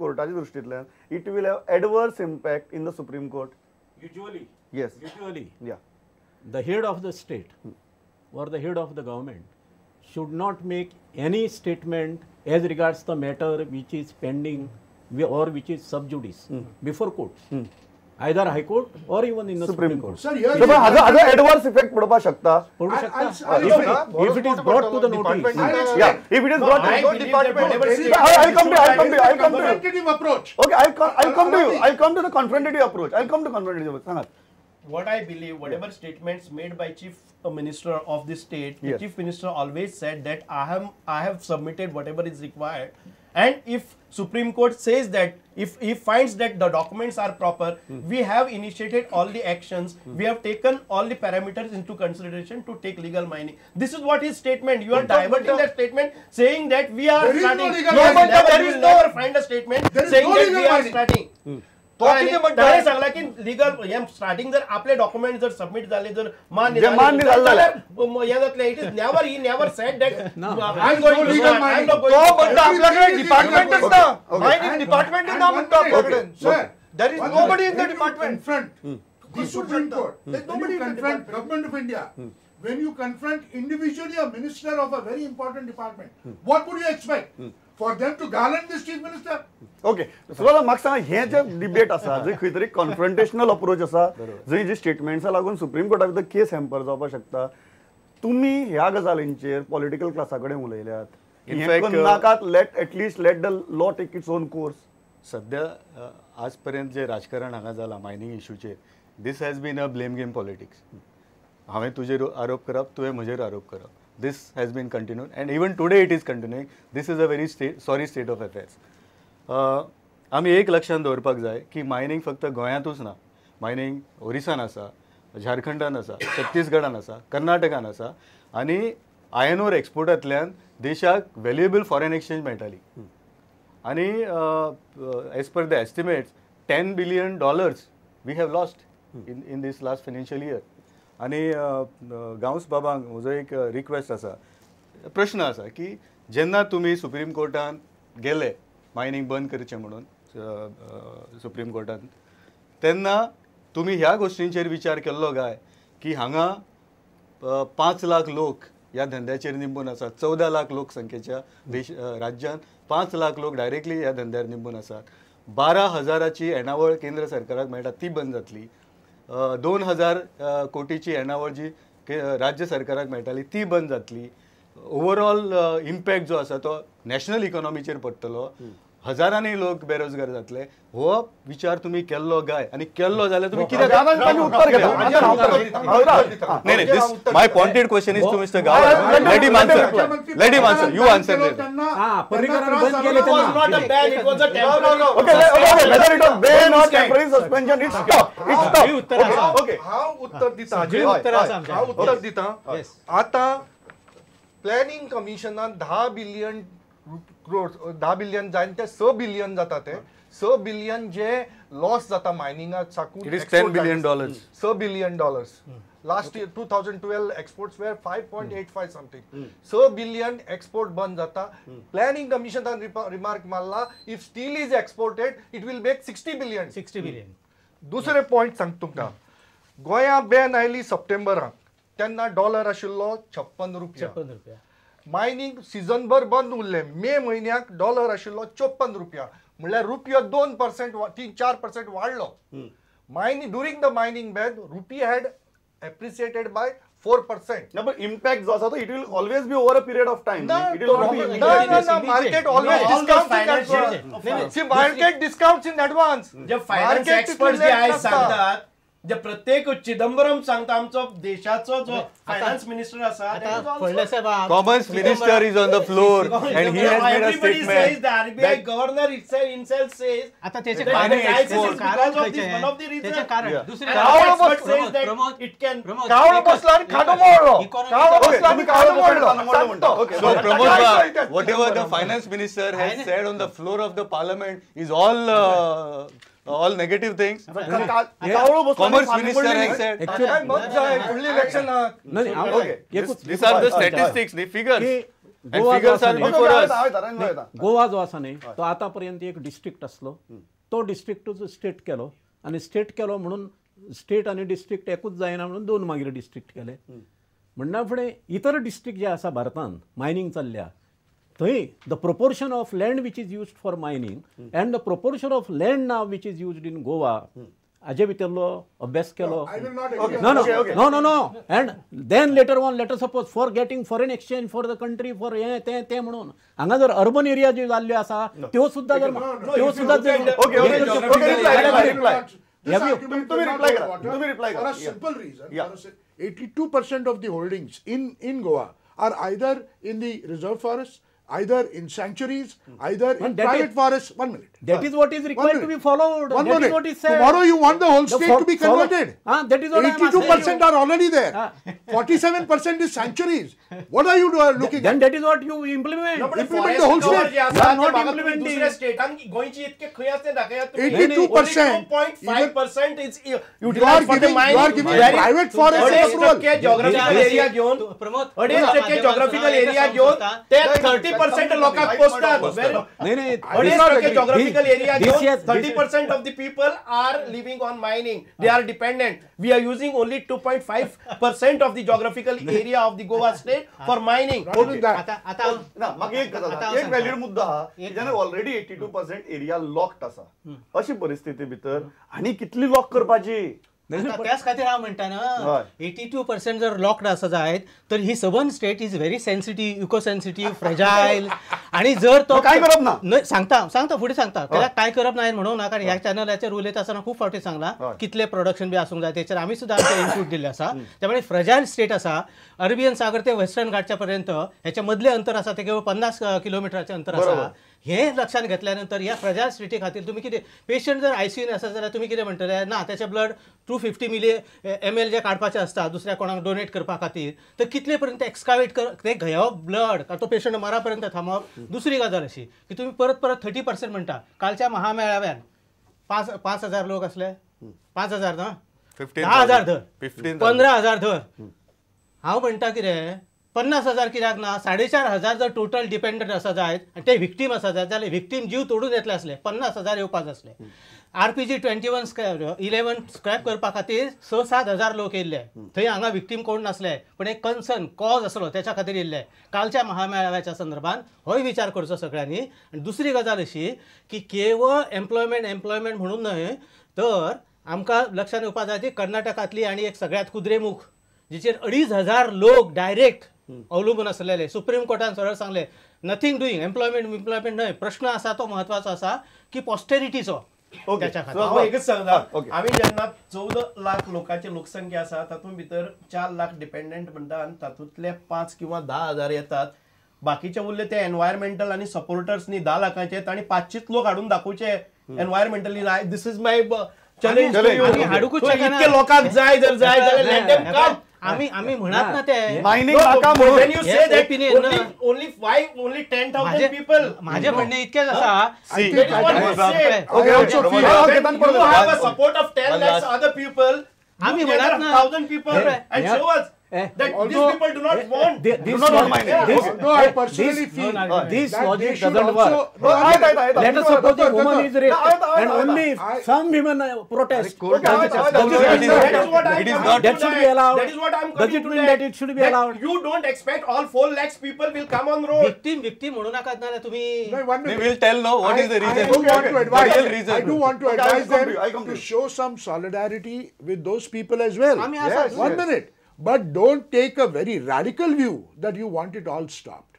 कोर्टाच्या दृश्टींतल्यान it will have adverse impact in the Supreme Court. Usually yes, usually yeah the head of the state or the head of the government should not make any statement as regards the matter which is pending or which is sub judice before court, either High Court or even in the Supreme Court. Sir, here हाजो adverse effect पडपाक शकता. If it is brought to the notice. Yeah, if it is brought to the department. I'll come to confrontative approach. Okay, I'll come to you. I'll come to the confrontative approach. I'll come to confrontative approach. सांगात. What I believe, whatever statements made by Chief Minister of the state, the Chief Minister always said that I have submitted whatever is required, and if Supreme Court says that, if he finds that the documents are proper, we have initiated all the actions, we have taken all the parameters into consideration to take legal mining. This is what his statement. You are diverting that statement, saying that we are starting. No, there is no find a statement saying that we are starting. ताणें सांगला की legal हे starting जर आपले document जर submit जाले जर मान्य जाल्यार हें जातलें. It is never, he never said that I am going to I am not going. तो म्हणटा आपल्याकडे डिपार्टमेंटच ना, मायनिंग डिपार्टमेंट ना म्हणटा आपल्याकडे. There is nobody in the department. Confront the Supreme Court, there is nobody in the department. Government of India, when you confront individually a minister of a very important department, what would you expect? For them to garland this chief minister? Okay, so म्हाका सांगा, हें जे debate आसा जंय खंय तरी confrontational approach आसा, जंय जे स्टेटमेंट्सा लागून सुप्रीम कोर्टा भितर केस हॅम्पर जावपाक शकता, तुमी ह्या गजालींचेर पॉलिटिकल क्लासा कडेन उलयल्यात? नाकात, let at least let the law take its own course. सध्या आज पर्यंत जे राजकारण हांगा जालां mining इशूचेर, this has been a blame game politics. हांवें तुजेर आरोप करप, तुवें म्हजेर आरोप करप. This has been continued and even today it is continuing. This is a very sorry state of affairs. आमी एक लक्षांत दवरपाक जाय की मायनींग फक्त गोंयांतूच ना, मायनींग ओरिसान आसा, झारखंडान आसा, छत्तीसगडान आसा, कर्नाटकान आसा आनी आयर्न ओर एक्सपोर्टांतल्यान देशाक व्हॅल्युएबल फॉरेन एक्सचेंज मेळटाली आनी as per the estimates $10 billion we have lost in this last financial year. आनी गांवस बाबांक म्हजो एक रिक्वेस्ट आसा, प्रश्न आसा की जेन्ना तुमी सुप्रीम कोर्टान गेले मायनींग बंद करचें म्हणून सुप्रीम कोर्टान, तेन्ना तुमी ह्या गोश्टींचेर विचार केल्लो काय की हांगा 5 लाख लोक ह्या धंद्याचेर निंबून आसात, 14 लाख लोकसंख्येच्या देश राज्यांत 5 लाख लोक डायरेक्टली ह्या धंद्यार निंबून आसात, 12,000ची येणावळ केंद्र सरकाराक मेळटा ती बंद जातली, 2,000 कोटीची येणावळ जी राज्य सरकाराक मेळटाली ती बंद जातली, ओवरऑल इम्पॅक्ट जो आसा तो नॅशनल इकॉनॉमीचेर पडटलो, हजारांनी लोक बेरोजगार जातले. हो विचार तुमी केल्लो काय? आनी केल्लो जाल्यार तुमी कित्याक? नाही, this my pointed question is to mister Gawas. Let him answer, let him answer, you answer. हां, पर्रीकरान बंद केलें तेन्ना. It was not a ban, it was a temporary. Okay, okay, whether it was ban or temporary suspension, it stop, it stop. Okay, हांव उत्तर दिता, हांव उत्तर दिता. आतां प्लॅनिंग कमिशनान 10 बिलियन क्रोड, 10 बिलियन जायन ते 6 बिलियन जाता, ते 6 बिलियन जे लॉस जाता मायनिंगाक साकून, it is $10 billion. $6 billion. Last year 2012 exports were 5.85 something. 6 billion export बंद जाता. प्लॅनिंग कमिशनान रिमार्क मारला, if steel is exported it will make 60 billion. 60 billion. दुसरे पॉयंट सांगता तुमकां, गोंया बॅन आयली सप्टेंबराक, तेन्ना डॉलर आशिल्लो 56 रुपया. 56 रुपया. मायनींग सिजनभर बंद उरलें. मे म्हयन्याक डॉलर आशिल्लो 54 रुपया, म्हणल्यार रुपयो 2% 3-4% वाडलो. Mining during the mining ban rupee had appreciated by 4%. ना, पण इम्पॅक्ट जो आसा तो it will always be over a period of time. It will not be. ना ना, market always discounts in advance. See, market discounts in advance. जे finance expert जे आयज सांगतात, जे प्रत्येक चिदंबरम सांगता, आमचो देशाचो जो फायनान्स मिनिस्टर आसा, commerce minister is on the floor and he has made a statement. The RBI governor himself says आता त्याचे कारण त्याचे कारण दुसरे it can कावळो बसला आणि खाडो मोडलो, कावळो बसला आणि खाडो मोडलो. So Pramod, whatever the finance minister has said on the floor of the parliament is all negative things. Commerce minister has said. Actually, these are the statistics, the figures. Goa जो आसा न्ही तो आतां पर्यंत एक डिस्ट्रिक्ट आसलो, तो डिस्ट्रिक्टूच स्टेट केलो आनी स्टेट केलो म्हणून स्टेट आनी डिस्ट्रिक्ट एकूच जायना म्हणून दोन मागीर डिस्ट्रिक्ट केले. म्हणना फुडें इतर डिस्ट्रिक्ट जे आसा भारतांत मायनींग चल्ल्या थंय the proportion of land which is used for mining and the proportion of land now which is used in Goa हाजे भितरलो अभ्यास केलो. No no no no no and then later on later suppose for getting foreign exchange for the country for हें तें तें म्हणून हांगा जर अर्बन एरिया ज्यो जाल्ल्यो आसा त्यो सुद्दां जर त्यो सुद्दां For a simple reason, 82% of the holdings in Goa are either in the reserve forests, either in sanctuaries, either in private forests. 1 minute. That is what is required to be followed. One that minute. Is what is said. Tomorrow you want the whole state to be converted. That is what 82% are already there. 47% is sanctuaries. What are you looking at? Then that is what you implement. No, implement the whole state. You are not implementing. दुसऱ्या स्टेटांक गोंयची इतके खंय आसते दाखयात तुम्ही. 82%. 2.5% is utilized for the mining. You are giving private forest approval. 2.5% geographical area घेऊन, 2.5% geographical area घेऊन ते 30% लोकांक पोसतात. नाही नाही, 2.5% geographical area घेऊन 30% of the people are living on mining. They are dependent. We are using only 2.5% of the geographical area of the Goa state for mining. आता ना मागीर एक गजाल, एक व्हॅलीड मुद्दो आहा जेन्ना ऑलरेडी 82% एरिया लॉक्ड आसा अशी परिस्थिती भितर आनी कितली लॉक करपाची? त्याच खातीर हांव म्हणटा ना 82% जर लॉक्ड आसा जायत तर ही southern state is very sensitive, eco sensitive, fragile. आणि जर तो काय करप ना, सांगता सांगता फुडें सांगता त्याला काय करप ना म्हणून ना, कारण ह्या चॅनलाचेर उलयता आसतना खूब फावटी सांगला कितले प्रोडक्शन बी आसूंक जाय तेचेर आमी सुद्दां आमचें इनपूट दिल्लें आसा. त्यामुळे फ्रेजायल स्टेट आसा. अरेबियन सागर ते वेस्टर्न घाटच्या पर्यंत हेच्या मदलें अंतर आसा ते केवळ 50 किलोमिटराचें अंतर आसा. हे लक्षात घेतल्यानंतर ह्या फ्रेजायल स्टेटी खातीर तुमी कितें पेशंट जर आयसीयून आसा जाल्यार तुमी कितें म्हणटले ना त्याचे ब्लड 250 ml जे काडपाचें आसता दुसऱ्या कोणाक डोनेट करपा खातीर तर कितले पर्यंत एक्सकावेट कर ते घेवप ब्लड कारण तो पेशंट मरा पर्यंत थांबप. दुसरी गजाल अशी की तुमी परत परत 30% म्हणटा. कालच्या महामेळाव्यान 5,000 लोक असले, 5,000 ना 10,000 धर, 15,000 धर, हांव म्हणटा कितें 50,000 कित्याक ना, 4,500 जर टोटल डिपेंडंट आसा जायत आनी ते विक्टीम आसा जायत जाल्यार विक्टीम जीव तोडून येतले आसले, 50,000 येवपाक आसले. RPG 21 11 scrap करपा खातीर 6-7 हजार लोक येयल्ले. थंय हांगा विक्टीम कोण नासले पण एक कन्सर्न कॉज आसलो त्याच्या खातीर येयल्ले. कालच्या महामेळाव्याच्या संदर्भात होय विचार करचो सगळ्यांनी. आनी दुसरी गजाल अशी की केवळ एम्प्लॉयमेंट एम्प्लॉयमेंट म्हणून न्हय तर आमकां लक्षात येवपा जाय ती कर्नाटकांतली आनी एक सगळ्यांत कुद्रेमुख जिचेर 2,500 लोक डायरेक्ट अवलंबून आसलेले. सुप्रीम कोर्टान सरळ सांगले नथींग डुईंग, एम्प्लॉयमेंट एम्प्लॉयमेंट न्हय, प्रश्न आसा तो म्हत्वाचो आसा की पॉस्टेरिटीचो. हांव एकच सांगता, आमी जेन्ना 14 लाख लोकांची लोकसंख्या आसा तातूंत भितर 4 लाख डिपेंडंट म्हणटा आनी तातूंतले 5 किंवा 10 हजार येतात, बाकीचे उरले ते एनवायरमेंटल आनी सपोर्टर्स न्ही 10 लाखांचे तांणी 500 लोक हाडून दाखोवचे environmentally. This is my challenge. इतके लोकांक जाय जर जाय जाल्यार let them come. आम्ही आम्ही म्हणत ना ते मायनिंग नाका म्हणून. When you say that only 5 only 10,000 people, माझे म्हणणे इतकेच आसा. Okay, you have a support of 10 lakhs other people. आम्ही म्हणत ना 1000 people and show us that these people do not want, do not want mining. No, I personally feel this logic doesn't work. Let us suppose a woman is raped and only some women protest. That should be allowed. That is what I am coming to. Does it mean that it should be allowed? You don't expect all 4 lakhs people will come on road. Victim victim म्हणू नाकात ना तुम्ही. We will tell now what is the reason. I do want to advise them to show some solidarity with those people as well. 1 minute. But don't take a very radical view that you want it all stopped.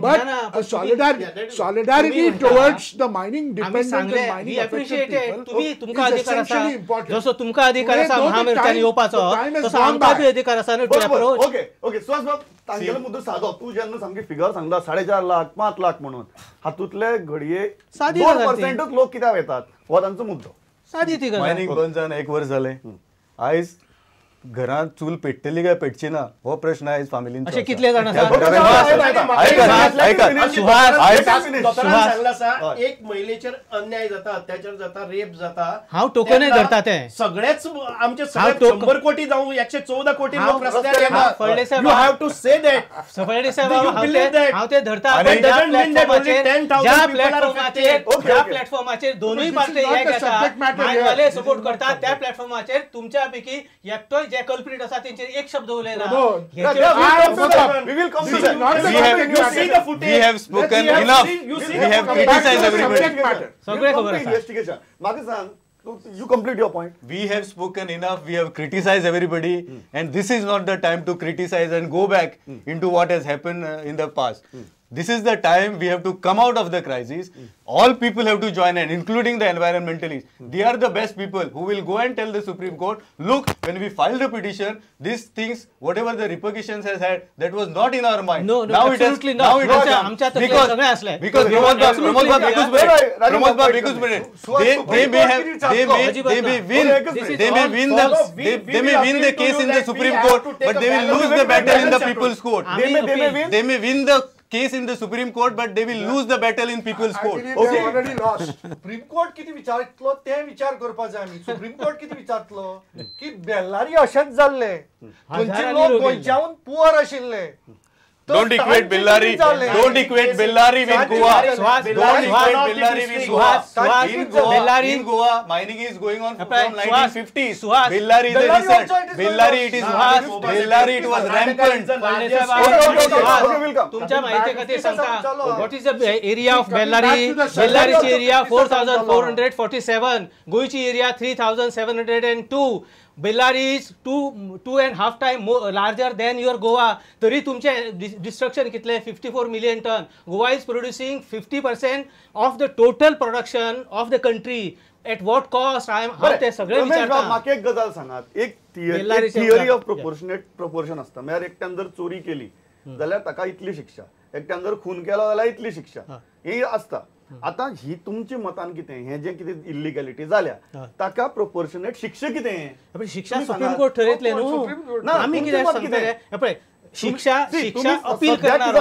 But a solidarity towards the mining dependent and mining affected people is essentially important. जसो तुमकां अधिकार आसा महामेळाव्यान येवपाचो तसो आमकां बी अधिकार आसा न्हू to approach. Okay okay, Suhas बाब तांगेलो मुद्दो सादो. तूं जेन्ना सामकी फिगर सांगता 4.5 लाख 5 लाख म्हणून हातूंतले घडये 2% लोक कित्याक येतात हो तांचो मुद्दो. सादी ती गजाल. मायनिंग बंद जावन 1 वर्स जालें, आयज घरांत चूल पेट्टली काय पेटची ना हो प्रश्न आयज फामिलीन. अशे कितले जाण आसा? आसा एक महिलेचेर अन्याय जाता, अत्याचार जाता, रेप जाता, हांव टोकनय धरता ते सगळेच आमचे 100 कोटी जावं 114 कोटी लोक रस्त्यार येतात. You have to say that. Fernandes साहेब, हांव ते धरता. ज्या प्लॅटफॉर्माचेर दोनूय पार्टी एक आसा, सपोर्ट करता, त्या प्लॅटफॉर्माचेर तुमच्या पैकी एकटोय जे कल्प्रीट आसा तेंचेर एक शब्द उलयना. We have spoken enough. We have criticized everybody. सगळे खबर आसा. इन्व्हेस्टिगेशन म्हाका सांग, you complete your point. We have spoken enough. We have criticized everybody, and this is not the time to criticize and go back into what has happened in the past. This is the time we have to come out of the crisis. All people have to join in, including the environmentalists. They are the best people who will go and tell the Supreme Court, look, when we filed the petition, these things, whatever the repercussions has had, that was not in our mind. No, no, now absolutely not. Now it has come. Because Pramod Bab, they may win the case in the Supreme Court, but they will lose the battle in the People's Court. They may win the case in the Supreme Court, but they will lose the battle in People's Court. I believe they have already lost. Supreme Court किती विचारतलो ते विचार करपा जाय आमी. Supreme Court किती विचारतलो की बेल्लारी अशेंच जाल्ले, थंयचे लोक गोंयच्याहून पुअर आशिल्ले. Don't equate Bellary. Don't equate Bellary with Goa. Don't equate Bellary with Goa. In Goa, mining is going on from 1950s. Bellary is a recent. Bellary it is. Bellary it was rampant. तुमच्या माहिती खातीर सांगता, what is the area of Bellary? बेल्लारीची area 4447, गोंयची area 3702. Bellary is 2.5 time more larger than your Goa. तरी तुमचे destruction कितले? 54 million ton. Goa is producing 50% of the total production of the country. At what cost? I am हांव ते सगळे विचारता. म्हाका एक गजाल सांगात, एक थियरी ऑफ प्रोपोर्शनेट प्रोपोर्शन आसता. म्हळ्यार एकट्यान जर चोरी केली जाल्यार ताका इतली शिक्षा, एकट्यान जर खून केलो जाल्यार इतली शिक्षा, ही आसता. आता ही तुमची मतान कितें, हे जे कितें इलिगॅलिटी जाल्या ताका प्रोपोर्शनेट शिक्षा कितें? शिक्षा सुप्रीम कोर्ट ठरयतले न्हू, आमी कितें सांगतले? पळय, शिक्षा शिक्षा अपील करणार,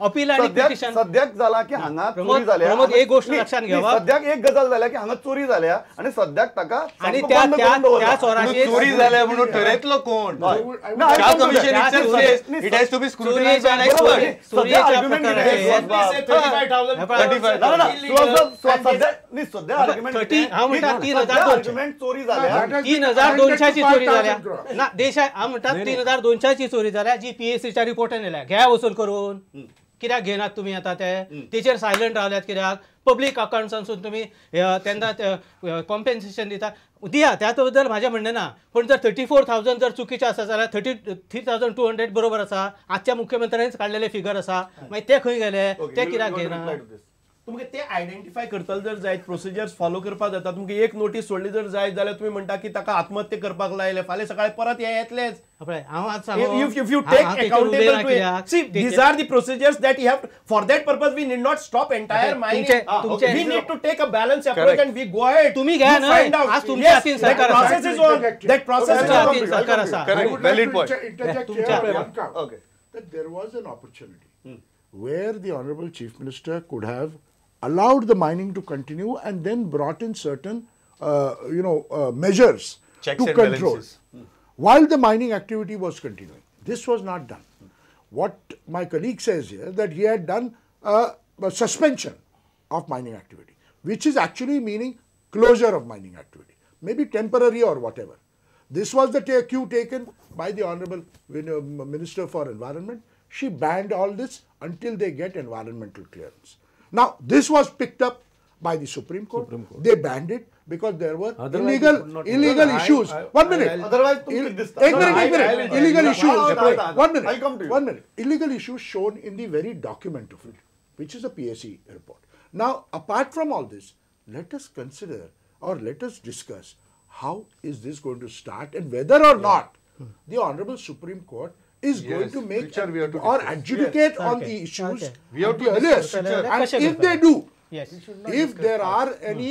अपील आनी पिटिशन. सद्याक जाला की हांगा चोरी जाल्या. एक गोष्ट लक्षात घेवा, सद्याक एक गजाल जाल्या की हांगा चोरी जाल्या आनी सद्याक ताका आनी त्या चोराचेर चोरी जाल्या म्हणून ठरयतलो कोण? It has to be scrutinized by an expert. चोरयेच्या प्रकाराचेर सद्या आर्ग्युमेंट हांव म्हणटा 3200 चोरी जाल्या, 3200 चोरी जाल्या ना देशात. हांव म्हणटा 3200 चोरी जाल्या जी पीएसीच्या रिपोर्टान येयल्या. घ्या वसूल करून, कित्याक घेनात तुमी आतां ते? तेचेर सायलंट रावल्यात कित्याक? पब्लीक अकावंट्सांसून तुमी तेन्ना कॉम्पेन्सेशन दिता, दिया, त्या बद्दल म्हाजें म्हणणें ना. पूण जर 34,000 जर चुकीचें आसा जाल्यार 33,200 बरोबर आसा. आजच्या मुख्यमंत्र्यांनीच काडलेले फिगर आसा, मागीर ते खंय गेले? ते कित्याक घेना? तुमकां ते आयडेंटिफाय करतले जर जायत, प्रोसिजर्स फॉलो करपाक जाता. तुमकां एक नोटीस सोडली जर जायत जाल्यार तुमी म्हणटा की ताका आत्महत्या करपाक लायले, फाल्यां सकाळी परत हे येतलेच. If you take accountable to it, see, these are the procedures that you have to, for that purpose we need not stop entire mining. We need to take a balanced approach and we go ahead. तुम्ही घ्या न्हय, आज तुमच्या हातीन सरकार आसा. Process is on. That process is on. सरकार आसा. Correct. Valid point. Okay. That there was an opportunity where the Honorable Chief Minister could have allowed the mining to continue and then brought in certain, measures checks to and control balances while the mining activity was continuing. This was not done. What my colleague says here, that he had done a suspension of mining activity, which is actually meaning closure of mining activity, maybe temporary or whatever. This was the cue taken by the Honorable Minister for Environment. She banned all this until they get environmental clearance. Now, this was picked up by the Supreme Court. They banned it because there were illegal issues. 1 minute. Otherwise, एक minute. Illegal issues. 1 minute. I'll come to you. 1 minute. Illegal issues shown in the very document of it, which is a PAC report. Now, apart from all this, let us consider or let us discuss how is this going to start and whether or not the Honorable Supreme Court is going to make or adjudicate on the issues. We have to discuss. And if they do, if there are any